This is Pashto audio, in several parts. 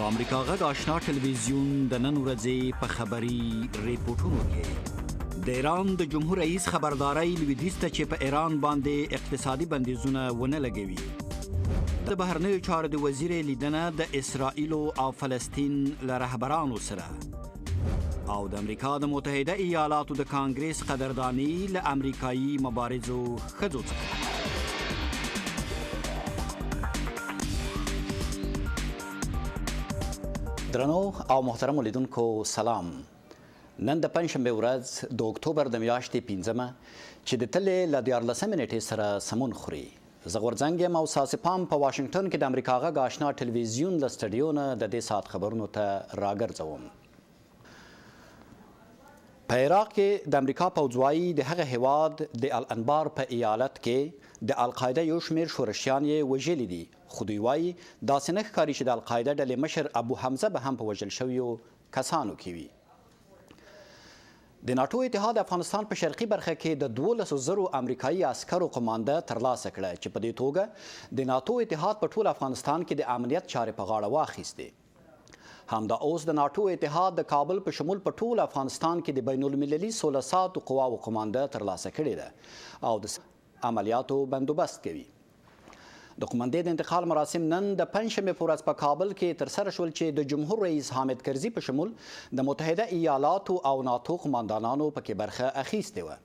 د امریکا غږ آشنا ټلویزیون د نن ورځې په خبري ریپورتونو کې د ایران د جمهور رئیس خبرداري لویدیځ ته چې په ایران باندې اقتصادي بندیزونه ونه لګوي. د بهرنیو چارو د وزیر لیدنه د اسرائیل او فلسطین له رهبرانو سره او د امریکا د متحده ایالاتو د کانګریس قدردانی له امریکایي مبارزو ښځو څخه. درنو او محترمو لیدونکو سلام. نن د پنجشنبې ورځ د اکتوبر د میاشتې پنځمه چې د تلې له دیارلسمې نیټې سره سمون خوري. زه غورځنګ یم او ستاسې پام په واشنګټن کې د امریکا غږ آشنا ټلویزیون له سټډیو نه د دې ساعت خبرونو ته راګرځوم. په عراق کې د امریکا پوځ وايي د هغه هیواد د الانبار په ایالت کې د القاعده یو شمیر شورشیان یې وژلي دي، خو دوی وايي داسې نه ښکاري چې د القاعده ډلې مشر ابو حمزه به هم په وژل شویو کسانو کې وي. د ناټو اتحاد افغانستان په شرقي برخه کې د 12 زرو امریکایي عسکرو قومانده ترلاسه کړه چې په دې توګه د ناتو اتحاد په ټول افغانستان کې د امنیت چارې په غاړه واخیستې. همدا اوس د ناټو اتحاد د کابل په شمول په ټول افغانستان کې د بین المللي سوله ساتو قواو قومانده ترلاسه کړې ده او د عملیاتو بندوبست کوي. د قومندې د انتقال مراسم نن د پنجشنبې په ورځ په کابل کې ترسره شول چې د جمهور رئیس حامد کرزي په شمول د متحده ایالاتو او ناتو قوماندانانو پکې برخه اخیستې وه.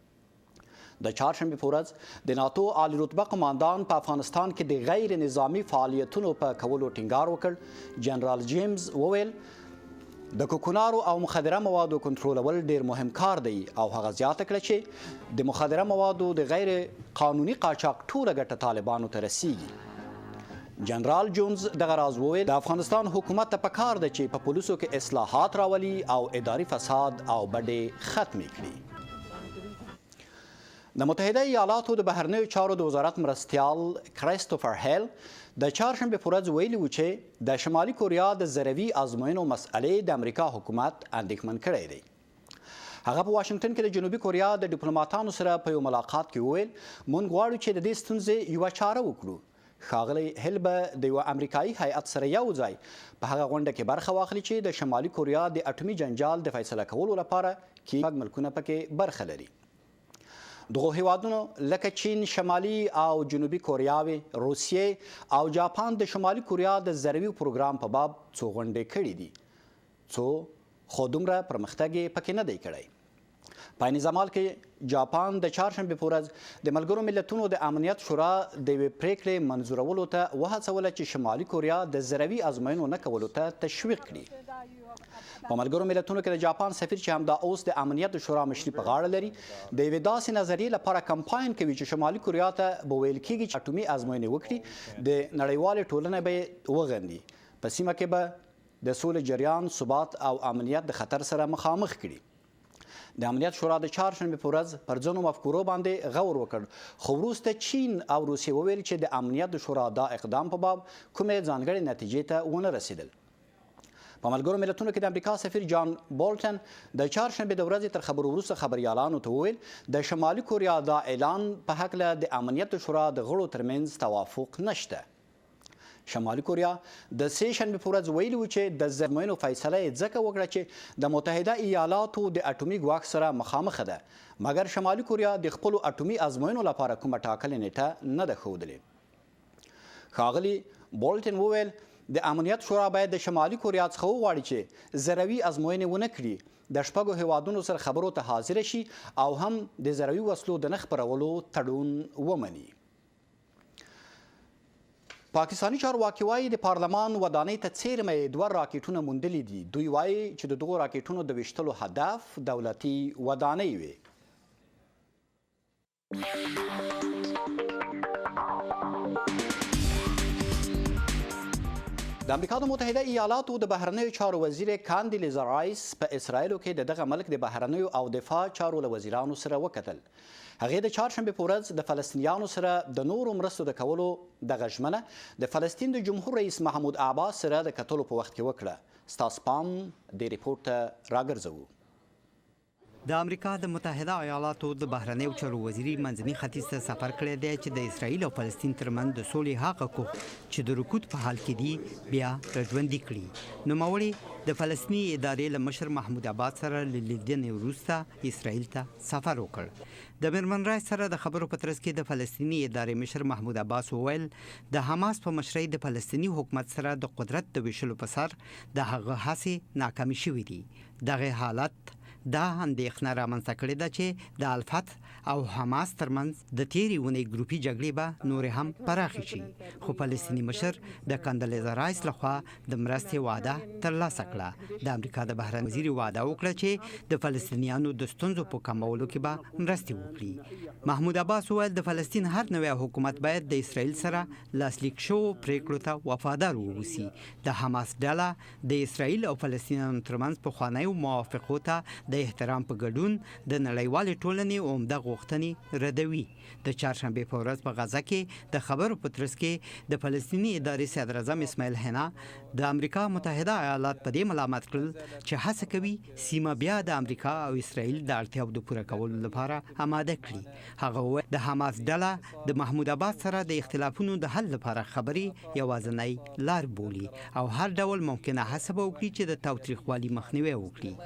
د چهارشنبې په ورځ د ناتو عالي رتبه قوماندان په افغانستان کې د غیر نظامي فعالیتونو په کولو ټینګار وکړ. جنرال جیمز وویل، د کوکنارو او مخدره موادو کنټرولول ډیر مهم کار دی او هغه زیاته کړه چې د مخدره موادو د غیر قانوني قاچاق ټوله ګټه طالبانو ته رسیږي. جنرال جونز دغه راز وویل، د افغانستان حکومت ته پکار ده چې په پولیسو کې اصلاحات راولي او اداري فساد او بډې ختمې کړي. د متحده ایالاتو د بهرنیو چارو د وزارت مرستیال کریستوفر هیل د چهارشنبې په ورځ ویلي و چې د شمالي کوریا د ذروي ازموینو مسئلې د امریکا حکومت اندېښمن کړی دی. هغه په واشنګټن کې د جنوبي کوریا د ډیپلوماټانو سره په یو ملاقات کې وویل، مونږ غواړو چې د دې ستونزې یوه چاره وکړو. ښاغلی هیل به د یوه امریکایي هیئت سره یو ځای په هغه غونډه کې برخه واخلي چې د شمالي کوریا د اټومي جنجال د فیصله کولو لپاره کې شپږ ملکونه پکې برخه لري. دغو هیوادونو لکه چین، شمالي او جنوبي کوریاوې، روسیې او جاپان د شمالي کوریا د ذروي پروګرام په باب څو غونډې کړې دي، څو خو دومره پرمختګ یې پکې نه دی کړی. په عین زمال کې جاپان د چهارشنبې په ورځ د ملګرو ملتونو د امنیت شورا د یوې پریکړې منظورولو ته وهڅوله چې شمالي کوریا د ذروي ازموینو نه کولو ته تشویق کړي. په ملګرو ملتونو کې د جاپان سفیر چې همدا اوس د امنیت د شورا مشري په غاړه لري د یوې داسې نظریې لپاره کمپاین کوي چې شمالي کوریا ته به ویل کیږي چې اټومي ازموینې وکړي، د نړیوالې ټولنه به یې وغندي، په سیمه کې به د سولې جریان، ثبات او امنیت د خطر سره مخامخ کړي. د امنیت شورا د چهارشنبې په ورځ پر ځینو مفکورو باندې غور وکړ، خو وروسته چین او روسیې وویل چې د امنیت د شورا دا اقدام په باب کومې ځانګړې نتیجې ته ونه رسیدل. په ملګرو ملتونو کې د امریکا سفیر جان بولټن د چهارشنبې د ورځې تر خبرو وروسته خبریالانو ته وویل، د شمالي کوریا دا اعلان په هکله د امنیت د شورا د غړو ترمنځ توافق نشته. شمالي کوریا د سې شنبې په ورځ ویلي و چې د ازموینو فیصله یې ځکه وکړه چې د متحده ایالاتو د اټومي ګواښ سره مخامخ ده، مګر شمالي کوریا د خپلو اټومي ازموینو لپاره کومه ټاکلې نیټه نه ده ښودلې. ښاغلي بولټن وویل، د امنیت شورا باید د شمالي کوریا څخه وغواړي چې ذروي ازموینې ونه کړي، د شپږو هیوادونو سره خبرو ته حاضره شي او هم د ذروي وسلو د نه خپرولو تړون ومني. پاکستاني چارواکي وايي د پارلمان ودانۍ ته څېرمه یې دوه راکټونه موندلي دي. دوی وايي چې د دغو راکټونو د ویشتلو هدف دولتي ودانۍ وې. د امریکا د متحده ایالاتو د بهرنیو چارو وزیر کاندیلیزا رایس په اسراییلو کې د دغه ملک د بهرنیو او دفاع چارو له وزیرانو سره وکتل. هغې د چهارشنبې په ورځ د فلسطینیانو سره د نورو مرستو د کولو دغه ژمنه د فلسطین د جمهور رئیس محمود عباس سره د کتلو په وخت کې وکړه. ستاسو پام دې رپورټ ته راګرځوو. د امریکا د متحده ایالاتو د بهرنیو چارو وزیرې منځني ختیځ ته سفر کړی دی چې د اسراییل او فلسطین ترمنځ د سولې هغه کوښښ چې د رکود په حال کې دي بیا راژوندي کړي. نوموړې د فلسطیني ادارې له مشر محمود عباس سره له لیدنې وروسته اسراییل ته سفر وکړ. د میرمن رایس سره د خبرو په ترڅ کې د فلسطیني ادارې مشر محمود عباس وویل، د حماس په مشرۍ د فلسطیني حکومت سره د قدرت د ویشلو په سر د هغه هڅې ناکامې شوې دي. دغې حالت دا اندېښنه رامنځته کړې ده چې د الفتح او حماس ترمنځ د تېرې اونۍ ګروپي جګړې به نورې هم پراخې شي، خو فلسطیني مشر د کندلیزا رایس له خوا د مرستې وعده ترلاسه کړه. د امریکا د بهرنیو وزیرې وعده وکړه چې د فلسطینیانو د ستونزو په کمولو کې به مرستې وکړي. محمود عباس وویل، د فلسطین هر نوی حکومت باید د اسراییل سره لاسلیک شوو پرېکړو ته وفادار واوسي. د حماس ډله د اسراییل او فلسطینیانو ترمنځ پخوانیو موافقو ته د احترام په ګډون د نړیوالې ټولنې عمده غوښتنې ردوي. د چهارشنبې په ورځ په غزه کې د خبرو په ترڅ کې د فلسطیني ادارې صدراعظم اسماعیل حنا د امریکا متحده ایالات په دې ملامت کړل چې هڅه کوي سیمه بیا د امریکا او اسراییل د اړتیاو د پوره کولو لپاره اماده کړي. هغه وویل، د حماس ډله د محمود عباس سره د اختلافونو د حل لپاره خبرې یوازنۍ لار بولي او هر ډول ممکنه هڅه به وکړي چې د تاوتریخوالي مخنیوی وکړي.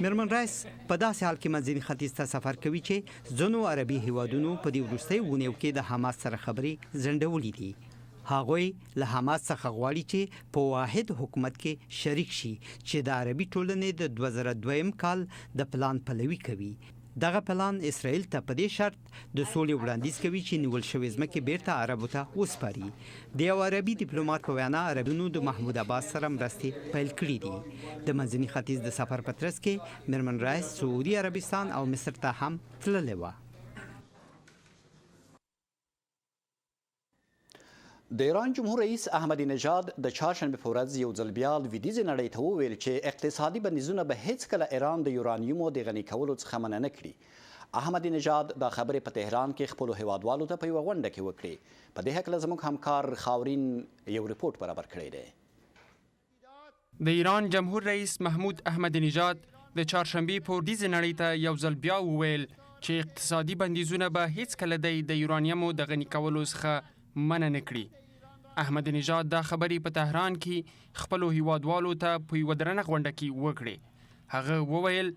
مېرمن رایس په داسې حال کې منځني ختیځ ته سفر کوي چې ځینو عربي هېوادونو په دې وروستیو اونیو کې د حماس سره خبرې ځنډولې دي. هغوی له حماس څخه غواړي چې په واحد حکومت کې شریک شي چې د عربي ټولنې د 2002 کال د پلان پلوي کوي. دغه پلان اسراییل ته په دې شرط د سولې وړاندیز کوي چې نیول شوې ځمکې بیرته عربو ته وسپاري. د یو عربي دیپلومات په وینا عربونو د محمود عباس سره مرستې پیل کړې دي. د منځني ختیځ د سفر په ترڅ کې میرمن رایس سعودي عربستان او مصر ته هم تللې وه. د ایران جمهور رئیس احمدي نژاد د چهارشنبې په ورځ یو ځل بیا لویدیځې نړۍ ته وویل چې اقتصادي بندیزونه به هیڅکله ایران د یورانیومو د غني کولو څخه منع نه کړي. احمدي نژاد دا خبرې په تهران کې خپلو هیوادوالو ته په یوه غونډه کې وکړې. په دې هکله زموږ همکار خاورین یو رپوټ برابر کړی دی. د ایران جمهور رئیس محمود احمدي نژاد د چهارشنبې په لویدیځې نړۍ ته یو ځل بیا وویل چې اقتصادي بندیزونه به هیڅکله دی د یورانیمو د غني کولو څخه منع نه کړي. احمدي نژاد دا خبرې په تهران کې خپلو هیوادوالو ته په یوه درنه غونډه کې وکړې. هغه وویل.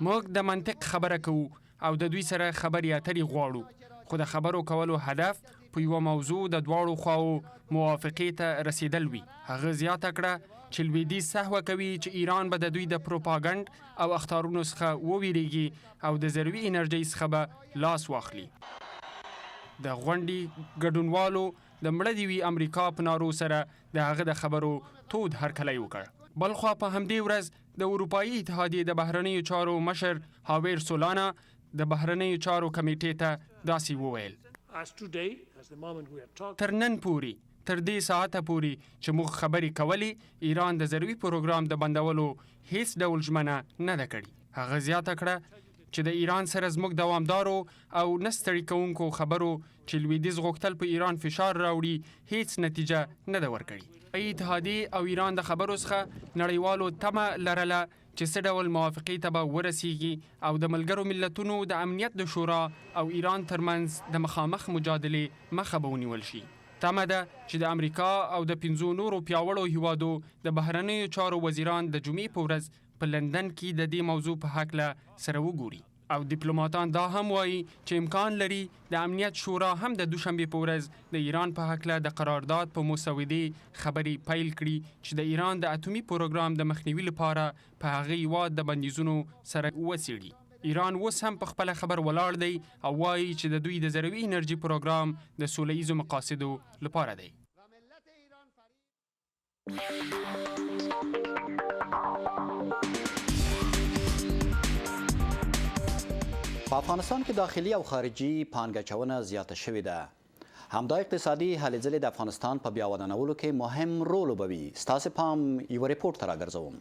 موږ د منطق خبره کوو او د دوی سره خبرې اترې غواړو، خو د خبرو کولو هدف په یوه موضوع د دواړو خواوو موافقې ته رسېدل وي. هغه زیاته کړه چې لوېدیځ سهوه کوي چې ایران به د دوی د پروپاګنډ او اخطارونو څخه ووېرېږي او د ذروي انرژۍ څخه به لاس واخلي. د غونډې ګډونوالو د مړه دې وي امریکا په نارو سره د هغه د خبرو تود هرکلی وکړ. بلخوا په همدې ورځ د اروپايي اتحادیې د بهرنیو چارو مشر هاویر سولانا د بهرنیو چارو کمېټې ته داسې وویل. تر نن پورې، تر دې ساعته پورې چې موږ خبرې کولې، ایران د ذروي پروګرام د بندولو هېڅ ډول ژمنه نه ده کړې. هغه زیاته کړه چې د ایران سره زموږ دوامدارو او نه ستړي کوونکو خبرو چې لویدیځ غوښتل په ایران فشار راوړي هیڅ نتیجه نه ده ورکړې. اتحادیې او ایران د خبرو څخه نړیوالو تمه لرله چې څه ډول موافقې ته به ورسیږي او د ملګرو ملتونو د امنیت د شورا او ایران ترمنځ د مخامخ مجادلې مخه به ونیول شي. تمه ده چې د امریکا او د پنځو نورو پیاوړو هیوادو د بهرنیو چارو وزیران د جمعې په ورځ په لندن کې د دې موضوع په هکله سره وګوري. او دیپلوماتان دا هم وايي چې امکان لري د امنیت شورا هم د دوشنبې په ورځ د ایران په هکله د قرارداد په مسودې خبرې پیل کړي چې د ایران د اتومي پروګرام د مخنیوي لپاره په هغه هیواد د بندیزونو سره وڅیړي. ایران اوس هم په خپله خبر ولاړ دی او وايي چې د دوی د ذروي انرژي پروګرام د سوله ییزو مقاصدو لپاره دی. په افغانستان کې داخلي او خارجي پانګه اچونه زیاته شوې ده. همدا اقتصادي هلې ځلې د افغانستان په بیا ودانولو کې مهم رول لوبوي. ستاسې پام یوه رپورټ ته راګرځوم.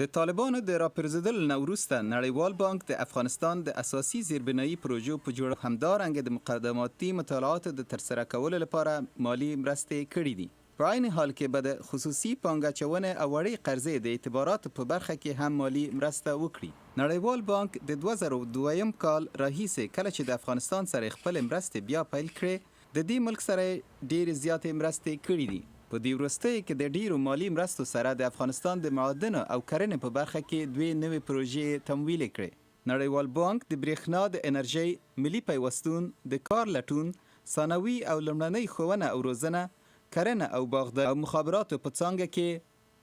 د طالبانو د راپرځېدلو نه وروسته نړیوال بانک د افغانستان د اساسي زیربنايي پروژو په جوړولو همدارنګه د مقدماتي مطالعاتو د ترسره کولو لپاره مالي مرستې کړې دي. په عین حال کې به د خصوصي پانګه اچونې او وړې قرضې د اعتباراتو په برخه کې هم مالي مرسته وکړي. نړیوال بانک د 2002 کال راهیسې کله چې د افغانستان سره یې خپلې مرستې بیا پیل کړې، د دې ملک سره یې ډېرې زیاتې مرستې کړې دي. په دې وروستیو کې د ډېرو مالي مرستو سره د افغانستان د معادنو او کرنې په برخه کې دوې نوې پروژې یې تمویلې کړې. نړیوال بانک د برېښنا د انرژۍ، ملي پیوستون، د کار لټون، ثانوي او لومړنۍ ښوونه او روزنه، کرنه او باغداري او مخابراتو په څانګه کې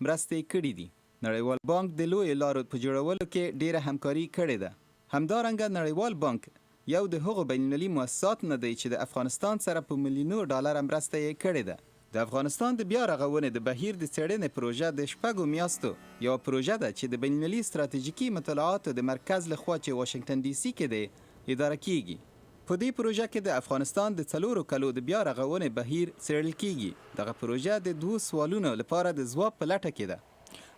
مرستې کړې دي. نړیوال بانک د لویو لارو په جوړولو کې ډېره همکاري کړې ده. همدارنګه نړیوال بانک یو د هغو بین المللي موسساتو نه دی چې د افغانستان سره په میلیونو ډالره مرسته یې کړې ده. د افغانستان د بیا رغونې د بهیر د څېړنې پروژه د شپږو میاستو یوه پروژه ده چې د بین المللي ستراتیژیکي مطالعاتو د مرکز له خوا چې واشنګټن ډي سي کې دی اداره کېږي. په دې پروژه کې د افغانستان د څلورو کلو د بیا رغونې بهیر څېړل کېږي. دغه پروژه د دوو سوالونو لپاره د ځواب په لټه کې ده.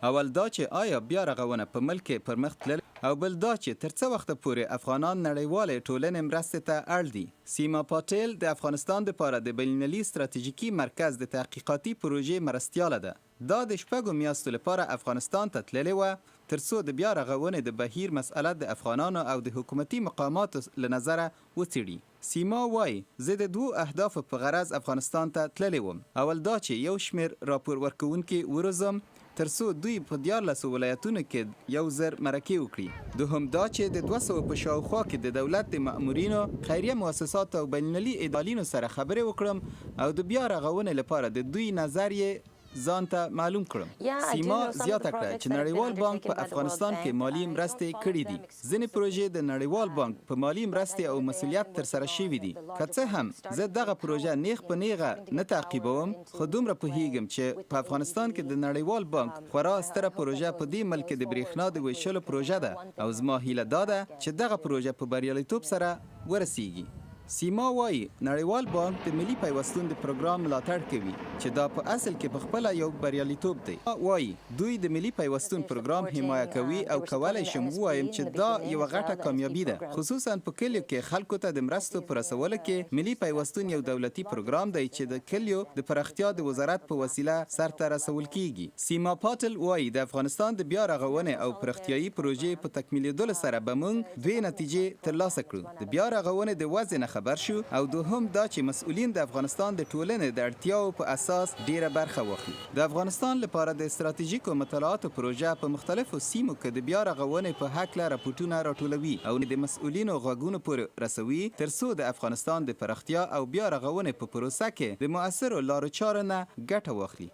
اول دا چې آیا بیا رغونه په ملک کې پر مخ تللې او بل دا چې تر څه وخته پورې افغانان نړیوالې ټولنې مرستې ته اړ دي. سیما پاټیل د افغانستان دپاره د بین المللي ستراتیژیکي مرکز د تحقیقاتي پروژې مرستیاله ده. دا د شپږو میاستو لپاره افغانستان ته تللې وه تر څو د بیا رغونې د بهیر مسئله د افغانانو او د حکومتي مقاماتو له نظره وڅیړي. سیما وايي، زه د دوو اهدافو په غرض افغانستان ته تللې وم، اول دا چې یو شمېر راپور ورکوونکي وروزم تر څو دوی په دیارلسو ولایتونو کې 1000 مرکې وکړي، دوهم دا چې د 200 په شاوخوا کې د دولت د مامورینو، خیریه موسساتو او بین المللي ادالینو سره خبرې وکړم او د بیا رغونې لپاره د دوی نظر یې ځان ته معلوم کړم. سیما زیاته کړه چې نړیوال بانک په افغانستان کې مالي مرستې کړې دي. ځینې پروژې د نړیوال بانک په مالي مرستې او مسولیت ترسره شوې دي. که څه هم زه دغه پروژه نیغ په نیغه نه تعقیبوم، خو دومره پوهیږم چې په افغانستان کې د نړیوال بانک خورا ستره پروژه په دې ملک کې د برېښنا د ویشلو پروژه ده او زما هیله دا ده چې دغه پروژه په بریالیتوب سره ورسیږي. سیما وايي، نړیوال بانک د ملي پیوستون د پروګرام ملاتړ کوي چې دا په اصل کې په خپله یو بریالیتوب دی. وايي، دوی د ملي پیوستون پروګرام حمایه کوي او کولی شم ووایم چې دا یوه غټه کامیابي ده، خصوصاً په کلیو کې خلکو ته د مرستو په رسولو کې. ملي پیوستون یو دولتي پروګرام دی چې د کلیو د پراختیا د وزارت په وسیله سرته رسول کیږي. سیما پاټل وايي، د افغانستان د بیا رغونې او پراختیايي پروژې په تکمیلېدلو سره به موږ دوې نتیجې ترلاسه کړو، د بیا رغونې د وضعې نه خبر شو او دوهم دا چې مسؤلین د افغانستان د ټولنې د اړتیاوو په اساس ډېره برخه واخلي. د افغانستان لپاره د ستراتیژیکو مطالعاتو پروژه په مختلفو سیمو کې د بیا رغونې په هکله رپوټونه راټولوي او د مسؤلینو غوږونو پورې رسوي تر څو د افغانستان د پراختیا او بیا رغونې په پروسه کې د مؤثرو لارو چارو نه ګټه واخلي.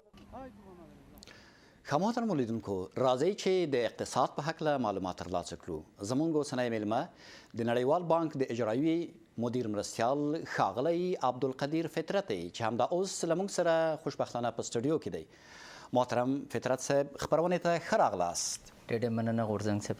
ښه محترمو لیدونکو، راځئ چې د اقتصاد په هکله معلومات ترلاسه کړو. زمونږ اوسنی میلمه د نړیوال بانک د اجرایوي مدیر مرستیال ښاغلی عبدالقدیر فطرت دی چې همدا اوس له موږ سره خوشبختانه په سټډیو کې دی. محترم فطرت صاحب، خپرونې ته ښه راغلاست. ډېره مننه غورځنګ صاحب.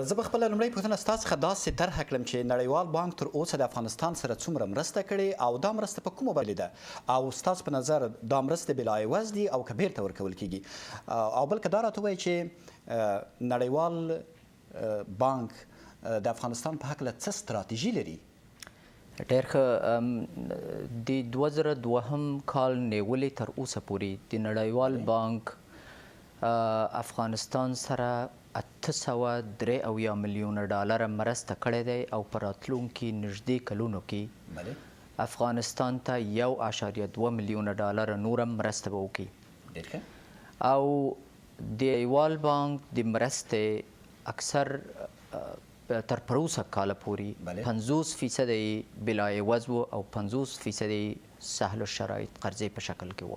زه به خپله لومړۍ پوښتنه ستا څخه داسې طرحه کړم چې نړیوال بانک تر اوسه د افغانستان سره څومره مرسته کړې او دا مرسته په کومو برخو ده او ستاسو په نظر دا مرستې بلا عوض دي او که بیرته ورکول کیږي، او بل که دا راته ووایې چې نړیوال بانک د افغانستان په هکله څه ستراتیژي لري؟ ډېر ښه. د 2002 کال نیولې تر اوسه پورې د نړیوال بانک افغانستان سره 873 میلیونه ډالر مرسته کړې دی او په راتلونکي نږدې کلونو کې افغانستان ته 1.2 میلیونه ډالر نوره مرسته به وکړي. او د نړیوال بانک د مرستې اکثر تر پروسه کاله پورې 50% یې بلا عوض و او 50% یې سهل الشرایط قرضې په شکل کې و.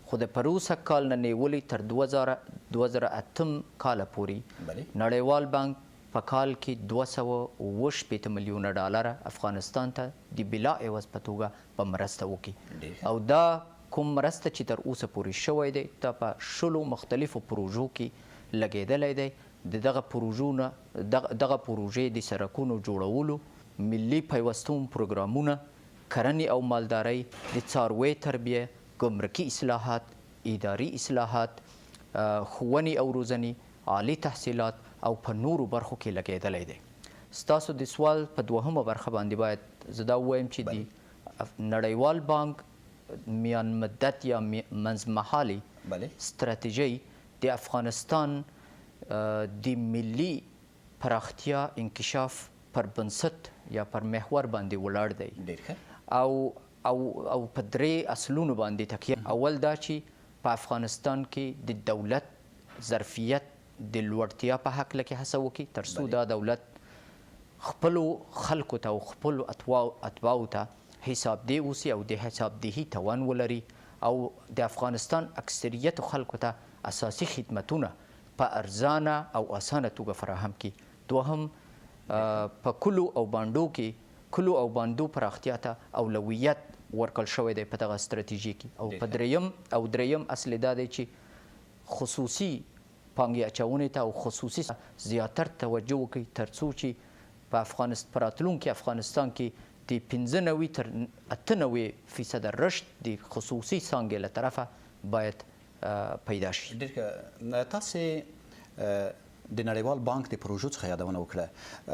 خو د پروسه کال نه نیولې تر 2008 کاله پورې نړیوال بانک په کال کې 267 میلیونه ډالر افغانستان ته د بلا عوض په توګه په مرسته وکړي. او دا کوم مرسته چې تر اوسه پورې شوی دی دا په 20 مختلفو پروژو کې لګېدلی دی. د دغه پروژو نه دغه پروژې د سرکونو جوړولو، ملي پیوستون پروګرامونه، کرنې او مالدارۍ، د څاروی تربیه، ګمرکي اصلاحات، اداري اصلاحات، ښوونې او روزنې، عالي تحصیلات او په نورو برخو کې لګېدلی دی. ستاسو د سوال په دوهمه برخه باندې باید زه دا ووایم چې د نړیوال بانک میان مدت یا منځمهالي ستراتیژۍ د افغانستان د ملي پراختیا انکشاف پر بنسټ یا پر محور باندې ولاړ دی. ډیر ښه. او او او په درې اصلونو باندې تکیه، اول دا چې په افغانستان کې د دولت ظرفیت د لوړتیا په هکله کې هڅه وکړي تر څو دا دولت خپلو خلکو ته او خپلو اتباعو ته حسابده اوسي او د حسابدهي توان ولري او د افغانستان اکثریتو خلکو ته اساسي خدمتونه په ارزانه او اسانه توګه فراهم کړي. دوهم، په کلو او بانډو کې کلو او باندو پراختیا ته اولویت ورکړل شوی دی په دغه ستراتیژي کې او په دریم او دریم اصل یې دا دی چې خصوصي پانګې اچونې ته او خصوصي زیاتر توجه وکړي ترڅو چې په افغانست په راتلونکي افغانستان کې د 95 تر 98 فیصده رشد د خصوصي څانګې له طرفه باید پیدا شي. ډیر ښه، تاسې د نړیوال بانک د پروژو څخه یادونه وکړه،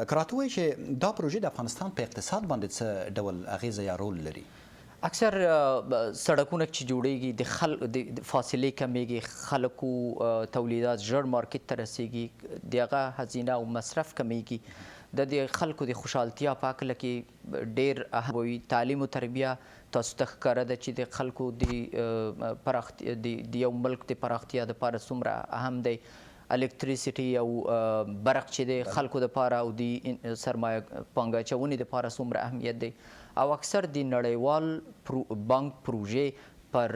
که راته ووایئ چې دا پروژې د افغانستان په اقتصاد باندې څه ډول اغیزه یا رول لري؟ اکثر سړکونه چې جوړیږي د خلک د فاصلې کمیږي، خلکو تولیدات ژر مارکیټ ته رسیږي، د هغه هزینه او مصرف کمیږي، د د خلکو د خوشحالتیا په هکله کې ډیر اهم وي. تعلیم او تربیه تاسو ته ښکاره ده چې د خلکو د پراختیا د یو ملک د پراختیا لپاره څومره اهم دی. الکتریسیټي او برق چې د خلکو لپاره او د سرمایه پانګه اچونې لپاره څومره اهمیت دی. او اکثر د نړیوال بانک پروژې پر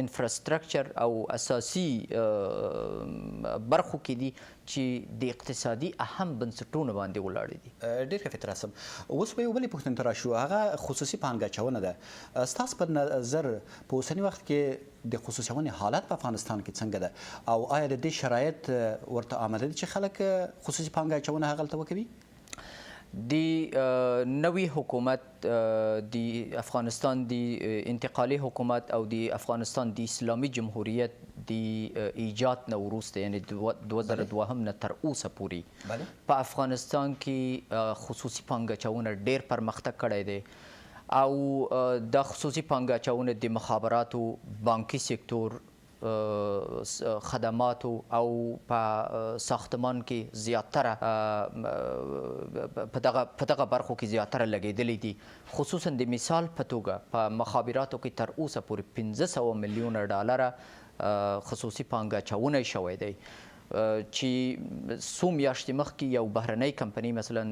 انفراستراکچر او اساسي برخو کې دي چې د اقتصادي اهم بنسټونو باندې ولاړې دي. ډېر ښه فطرت صاحب، اوس به یو بلې پوښتنې ته راشو، هغه خصوصي پانګه اچونه ده. ستاسو په نظر په اوسني وخت کې د خصوصیونې حالت په افغانستان کې څنګه ده او آیا د دې شرایط ورته آماده دي چې خلک خصوصي پانګه اچونه هغلته وکوي؟ د نوي حکومت، د افغانستان د انتقالي حکومت او د افغانستان د اسلامي جمهوریت د ایجاد نه وروسته، یعنی 2002 نه تر اوسه پورې په افغانستان کې خصوصي پانګه اچونه ډیر پرمختګ کړی دی او دا خصوصي پانګه اچونه د مخابراتو، بانکي سکتور، خدماتو او په ساختمان کې زیاتره په دغه برخو کې زیاتره لګېدلې دي. خصوصا د مثال په توګه په مخابراتو کې تر اوسه پورې 500 میلیونه ډالره خصوصي پانګه اچونه شوی دی چې څو میاشتې مخکې یو بهرنۍ کمپنۍ مثلا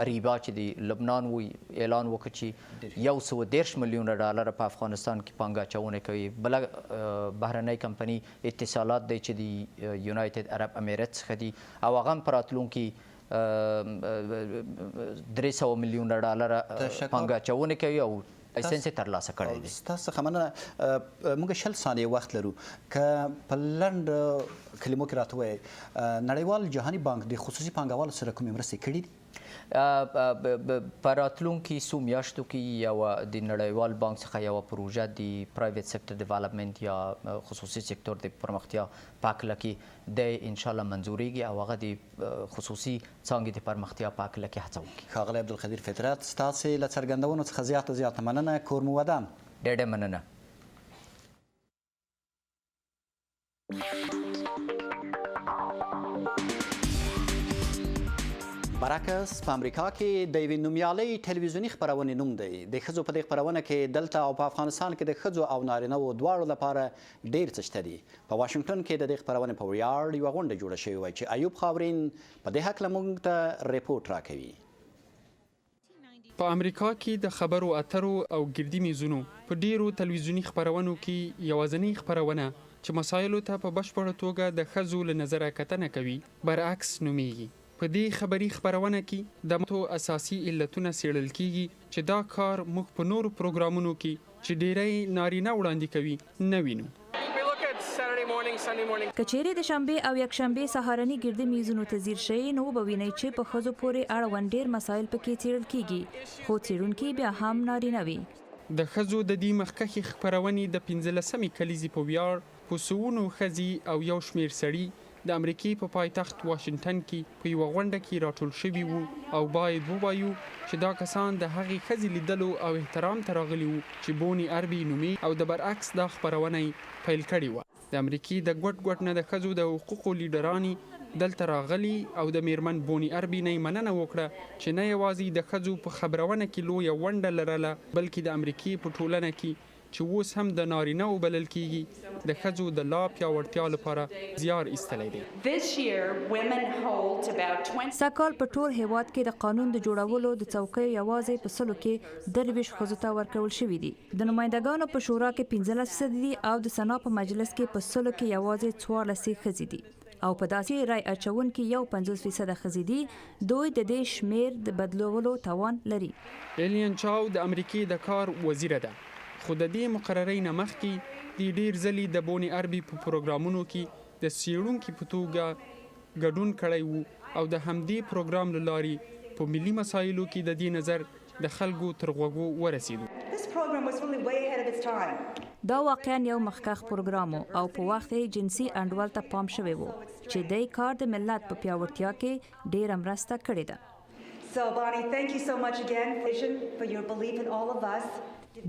اریبا چې د لبنان و اعلان وکړ چې 130 میلیونه ډالر په افغانستان کې پانګه اچونه کوي. بله بهرنۍ کمپنۍ اتصالات دی چې د یونایتد عرب امارات څخه دي او هغه هم په راتلونکي 300 میلیونه ډالر پانګه اچونه کوي او لایسنس یې ترلاسه کړی دی. ستاسو څخه مننه. موږ 20 ثانیې وخت لرو، که په لنډ کلمو کې راته ووایئ نړیوال جهاني بانک د خصوصي پانګوالو سره کومې مرستې کړې دي؟ په راتلونکي څو میاشتو کې یوه د نړیوال بانک څخه یوه پروژه د private sector development یا خصوصي سکتور د پرمختیا په هکله کې دی انشاءالله منظورېږي او هغه د خصوصي څانګې د پرمختیا په هکله کې هڅه وکړي. ښاغلی عبدالقدیر فطرت، ستاسې له څرګندونو څخه زیاته زیاته مننه، کور مو ودان. ډېره مننه. برعکس په امریکا کې د یوې نومیالۍ ټلویزیوني خپرونې نوم دی. د ښځو په دې خپرونه کې دلته او په افغانستان کې د ښځو او نارینه وو دواړو لپاره ډېر څه شته دي. په واشنګټن کې د دې خپرونې په ویاړ یوه غونډه جوړه شوې وه چې ایوب خاورین په دې هکله موږ ته رپورټ راکوي. په امریکا کې د خبرو اترو او ګردي میزونو په ډیرو تلویزیوني خپرونو کې یوازنۍ خپرونه چې مسایلو ته په بشپړه توګه د ښځو له نظره کتنه کوي، برعکس نومیږي. په دې خبري خپرونه کې د ماتو اساسي علتونه څېړل کېږي چې دا کار موږ په نورو پروګرامونو کې چې ډېری نارینه وړاندې کوي، نه وینو. که چېرې د شنبې او یکشنبې سهارني ګردي میزونو ته ځیر شئ، نو وبه وینئ چې په ښځو پورې اړوند ډېر مسایل پکې څېړل کېږي، خو څېړونکي بیا هم نارینه وي. د ښځو د دې مخکښې خپرونې د پنځلسمې کلیزې په ویاړ په سوونو ښځې او یو شمېر سړي د امریکې په پایتخت واشنګټن کې په یوه غونډه کې راټول شوي وو او باید ووایو چې دا کسان د هغې ښځې لیدلو او احترام ته راغلي وو چې بوني اربي نومېږي او د برعکس دا خپرونه یې پیل کړې وه. د امریکې د ګوټ ګوټ نه د ښځو د حقوقو لیډرانې دلته راغلي او د میرمن بوني اربي نه یې مننه وکړه چې نه یوازې د ښځو په خبرونه کې لویه ونډه لرله بلکې د امریکې په ټولنه کې چې اوس هم د نارینه وو بلل کیږي، د ښځو د لا پیاوړتیا لپاره زیار ایستلی دی. سږ کال په ټول هېواد کې د قانون د جوړولو د څوکیو یوازې په سلو کې 23 ښځو ته ورکول شوي دي. د نمایندګانو په شورا کې 15 فیصده دي او د سنا په مجلس کې په سلو کې یوازې 14 یې ښځې دي. او په داسې رای اچوونکي 51 فیصده ښځې دي، دوی د دې شمېر د بدلولو توان لري. ایلین چاو د امریکې د کار وزیره ده، خو د دې مقررۍ نه مخکې دې ډېر ځلي د بونې اربي په پروګرامونو کې د څېړونکي په توګه ګډون کړی و او د همدې پروګرام له لارې په ملي مسایلو کې د دې نظر د خلکو تر غوږو ورسېدو. دا واقعا یو مخکښ پروګرام و او په وخت یې جنسي انډول ته پام شوی و چې دی کار د ملت په پیاوړتیا کې ډېره مرسته کړې ده.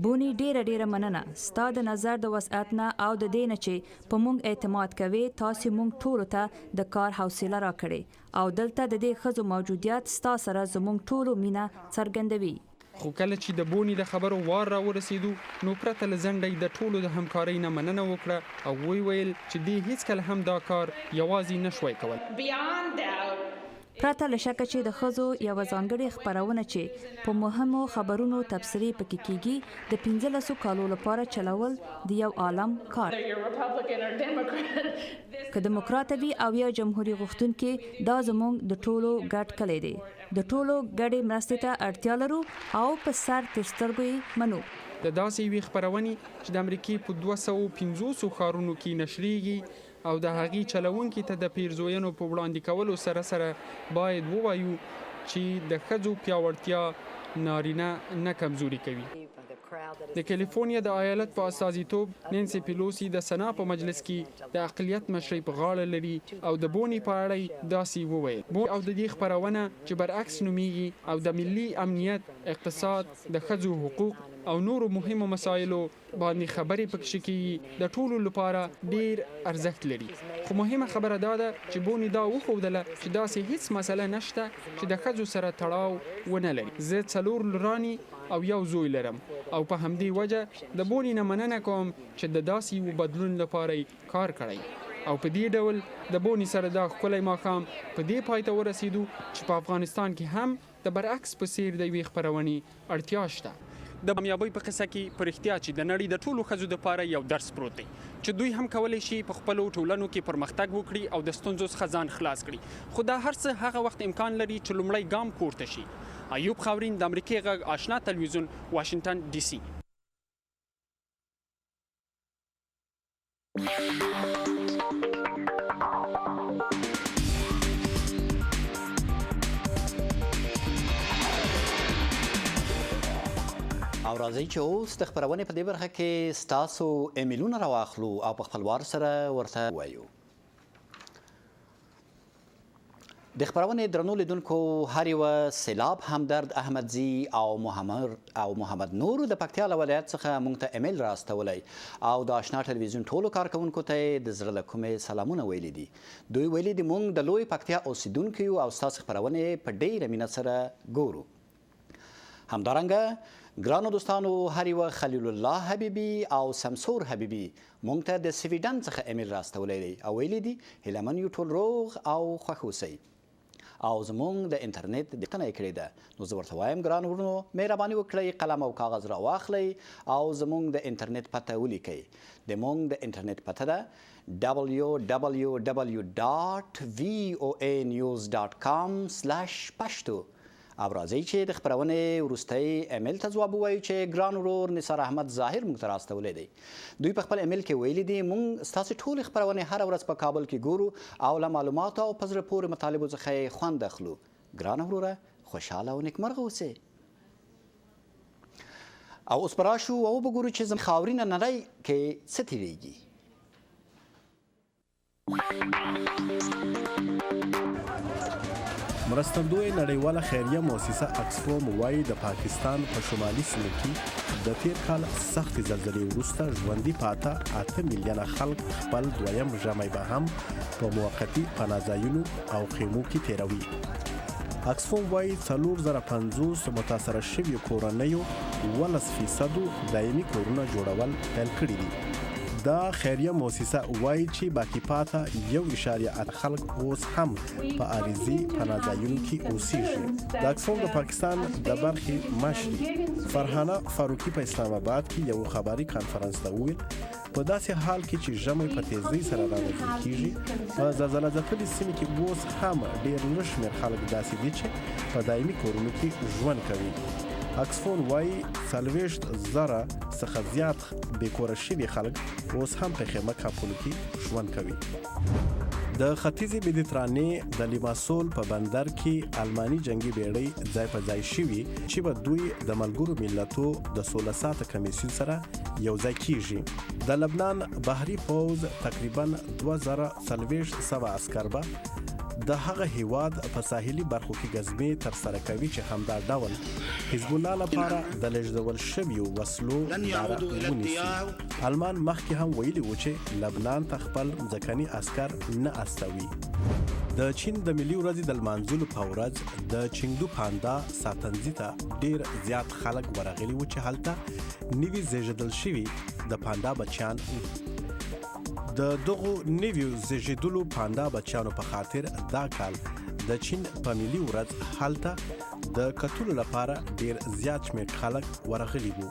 بوني ډېره ډېره مننه ستا د نظر د وسعت نه او د دې نه چې په مونږ اعتماد کوې، تاسې مونږ ټولو ته د کار حوصله راکړې او دلته د دې ښځو موجودیت ستا سره زمونږ ټولو مینه څرګندوي. خو کله چې د بوني د خبرو وار راورسېدو نو پرته له ځنډه یې د ټولو د همکارۍ نه مننه وکړه او ویې ویل چې دې هیڅکله هم دا کار یوازې نه شوای کولای. پرته له شکه چې د ښځو یوه ځانګړې خپرونه چې په مهمو خبرونو تبصرې پکې کیږي د پنځلسو کالو لپاره چلول د یو عالم کار دی. که دموکراته وي او یا جمهوري غوښتونکي دا زموږ د ټولو ګډ کلی دی. د ټولو ګډې مرستې ته اړتیا لرو او په سر تر سترګو یې منو. د داسې یوې خپرونې چې د امریکې په 250 ښارونو کې نشریږي او د هغې چلوونکي ته د پیرزوینو په وړاندې کولو سره سره باید ووایو چې د ښځو پیاوړتیا نارینه نه کمزوري کوي. د کالیفورنیا د ایالت په استازیتوب نینسي پیلوسي د سنا په مجلس کې د اقلیت مشرۍ په غاړه لري او د بوني په اړه یې داسې وویل، بوني او د دې خپرونه چې برعکس نومیږي او د ملي امنیت، اقتصاد، د ښځو حقوق او نورو مهمو مسایلو باندې خبرې پکښې کیږي د ټولو لپاره ډیر ارزښت لري خو مهمه خبره دا ده چې بوني دا وښودله چې داسې هیڅ مسله نشته چې د ښځو سره تړاو ونه لري. زه څلور لورانې او یو زوی لرم او په همدې وجه د بوني نه مننه کوم چې د داسې یوه بدلون لپاره یې کار کړی او په دې ډول د بوني سره دا ښکلی ماښام په دې پای ته ورسیدو چې په افغانستان کې هم د برعکس په څېر د یوې خپرونې اړتیا شته. د کامیابۍ په قصه کې په رښتیا چې د نړۍ د ټولو ښځو لپاره یو درس پروت دی چې دوی هم کولی شي په خپلو ټولنو کې پرمختګ وکړي او د ستونزو څخه ځان خلاص کړي، خو دا هر څه هغه وخت امکان لري چې لومړی ګام پورته شي. ایوب خاورین، د امریکې غږ آشنا تلویزیون، واشنګټن ډي سي. او راځئ چې اوس د خپرونې په دې برخه کې ستاسو ایمیلونه راواخلو او په خپل وار سره ورته وایو. د خپرونې درنو لیدونکو هر یوه سیلاب همدرد احمدزي او محمد او محمد نور د پکتیا له ولایت څخه مونږ ته ایمیل را استولی او د آشنا ټلویزیون ټولو کارکوونکو ته یې د زړه له کومې سلامونه ویلي دي. دوی ویلي دي مونږ د لوی پکتیا اوسیدونکي یو او ستاسو خپرونې په ډیره مینه سره ګورو. همدارنګه ګرانو دوستانو هر یوه خلیل الله حبیبي او سمسور حبیبي مونږ ته د سویډن څخه ایمیل را استولی دی او ویلي دي هیله من یو ټول روغ او خوښ اوسئ او زمونږ د انټرنیټ دقنه یې کړې ده نو زه ورته وایم ګران ورونو مهرباني وکړئ قلم او کاغذ را واخلئ او زمونږ د انټرنیټ پته ولیکئ د مونږ د انټرنیټ پته ده www.voanews.com/pashto او راځئ چې د خپرونې وروستی ایمیل ته ځواب ووایو چې ګران ورور نثار احمد ظاهر موږ ته راستولی دی. دوی په خپل ایمیل کې ویلي دي، موږ ستاسې ټولې خپرونې هره ورځ په کابل کې ګورو او له معلوماتو او په زړه پورې مطالبو څخه یې خوند اخلو. ګرانه وروره خوشحاله او نیکمرغه اوسې. او اوس به راشو او وبه ګورو چې زموږ خاورینه نړۍ کې څه تیریږي. مرستندوی نړیواله خیریه موسسه اکسفوم وایي د پاکستان په شمالي سیمو کې د تیر کال سختې زلزلې وروسته ژوندي پاته 8 میلیونه خلک خپل دویم ژمی به هم په موقتي پناهځایونو او خیمو کې تیروي. اکسفوم وایي 4050 متاثره شویو کورنیو 17 فیصدو دایمي کورونه جوړول پیل کړي دي. دا خیریه موسسه وایي چې باقي پاته 1.8 خلک اوس هم په عارضي پناهځایونو کې اوسیږي. د اکسفوم د پاکستان د برخې مشرې فرحانه فاروقي په اسلام آباد کې یو خبري کانفرنس ته وویل، په داسې حال کې چې ژمی په تیزۍ سره رانږدې کیږي، په زلزله ځپلې سیمې کې اوس هم ډیر لږ شمېر خلک داسې دي چې په دایمي کورونو کې ژوند کوي. اکسفون وایي 40,000 څخه زیات بې کوره شوي خلک اوس هم په خیمه کمپونو کې ژوند کوي. د ختیځې مدیترانې د لیماسول په بندر کې الماني جنګي بیړۍ ځای په ځای شوي چې به دوی د ملګرو ملتو د سوله ساته کمیسیون سره یو ځای کیږي. د لبنان بحري پوځ تقریبا 2400 عسکر به د هغه هیواد په ساحلي برخو کې ګزمې ترسره کوي چې همدا ډول حزب الله لپاره د لیږدول شویو وسلو لاره ونیسي. المان مخکې هم ویلي وو چې لبنان ته خپل مځکني عسکر نه استوي. د چین د ملي ورځې د لمانځلو په ورځ د چینګدو پاندا ساتنځي ته ډیر زیات خلک ورغلي وو چې هلته نوي زیږیدل شوي د پاندا بچیان د دغو نویو زیږیدلو پاندا بچیانو په خاطر دا کال د چین په ملي ورځ هلته د کتلو لپاره ډیر زیات شمېر خلک ورغلي وو.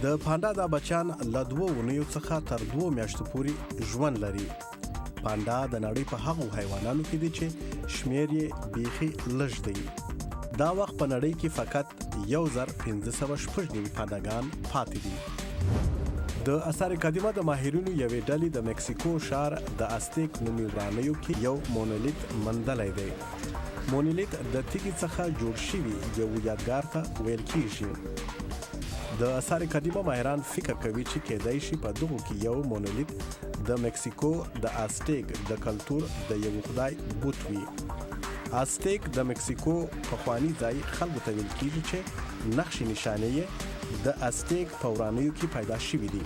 د پاندا دا بچیان له دوو اونیو څخه تر دوو میاشتو پورې ژوند لري. پاندا د نړۍ په هغو حیوانانو کې دي چې شمېر یې بیخي لږ دی. دا وخت په نړۍ کې فقط 1596 پانداګان پاتې دي. د اثار قدیمه د ماهرینو یوې ډلې د مکسیکو ښار د استیک نومي ورانیو کې یو مونولیت مندلی دی. مونولیت د تیږې څخه جوړ شوي یو یادګار ته ویل کیږي. د اثار قدیمه ماهران فکر کوي چې کیدای شي په دغو کې یو مونولیت د مکسیکو د استیک د کلتور د یو خدای بت وي. استیک د مکسیکو پخواني ځای خلکو ته ویل کیږي چې نقش نشانې یې د استیک په ورانیو کې پیدا شوي دي.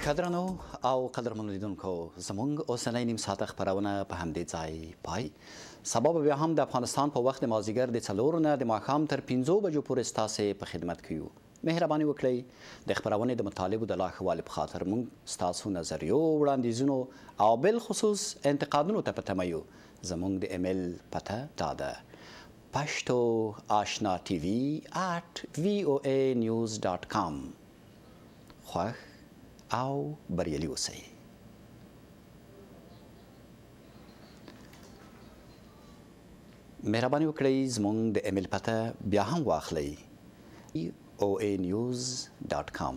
ښه درنو او قدرمنو لیدونکو، زموږ اوسنۍ نیم ساعته خپرونه په همدې ځای پای. سبا به بیا هم د افغانستان په وخت د مازیګر د څلورو نه د ماښام تر پنځو بجو پورې ستاسې په خدمت کې یو. مهرباني وکړئ د خپرونې د مطالبو د لا ښه والي په خاطر موږ ستاسو نظریو، وړاندیزونو او بالخصوص انتقادونو ته په تمه یو. زموږ د ایمیل پته دا ده، پشتو آشنا ټي وي اټ وي او ای نیوز ډاټ کام. خوښ او بریالي اوسئ. مهرباني وکړئ زموږ د ایمیل پته بیا هم واخلئ، voanews.com.